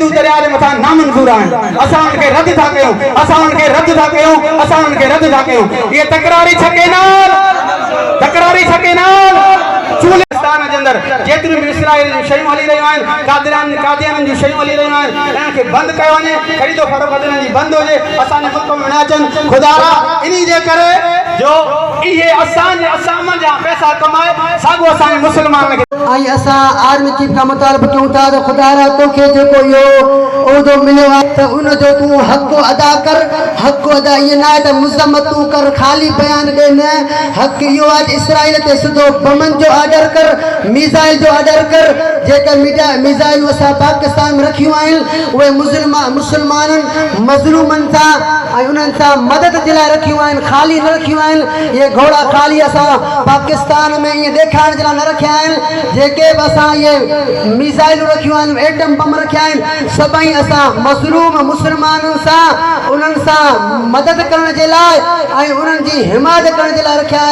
سنڌو درياء جي مٿان نامنظور آهن. اسان انهن کي رد ٿا ڪيون، اسان انهن کي رد ٿا ڪيون، اسان انهن کي رد ٿا ڪيون. اهي تڪراري ڇهه ڪينال، تڪراري ڇهه ڪينال، چولستان جي اندر جيتريون به اسرائيل جون شيون هلي رهيون آهن، قادران قاديانين جون شيون هلي رهيون آهن، انهن کي بند ڪيو وڃي، خريد و فروخت انهن جي بند هجي، اسان جي ملڪ ۾ نه اچن، خدارا انهي جي ڪري جو اهي اسان جي اسان منجهان پئسا ڪمائي ساڳو اسان جي مسلمانن کي. ۽ اسان آرمي چيف کان مطالبو ڪيون ٿا ته خدارا توکي جيڪو اهو عهدو مليو آهي ته ان جو تون حق ادا ڪر، حق ادا ائين ناهي ته مذمت تون ڪر خالي بيان ڏي نه، حق اهو آهي ته اسرائيل تي سڌو بمن جو آرڊر ڪر، ميزائل جو آرڊر ڪر، جيڪي ميزائلون اسان پاڪستان ۾ رکيون آهن اهي مسلمانن مظلومن سان ۽ انهن سان مدد جي لاء رکيون آهن خالي نه رکيون آهن، اهي گهوڙا خالي اسان پاڪستان ۾ ائين ڏيکارڻ جي لاء نه رکيا آهن، جيڪي به اسان اهي ميزائلون رکيون آهن، ايٽم بم رکيا آهن، سڀئي اسان مظلوم مسلمانن سان انهن سان مدد ڪرڻ جي لاء ۽ انهن جي حمايت ڪرڻ جي لاء رکيا آهن.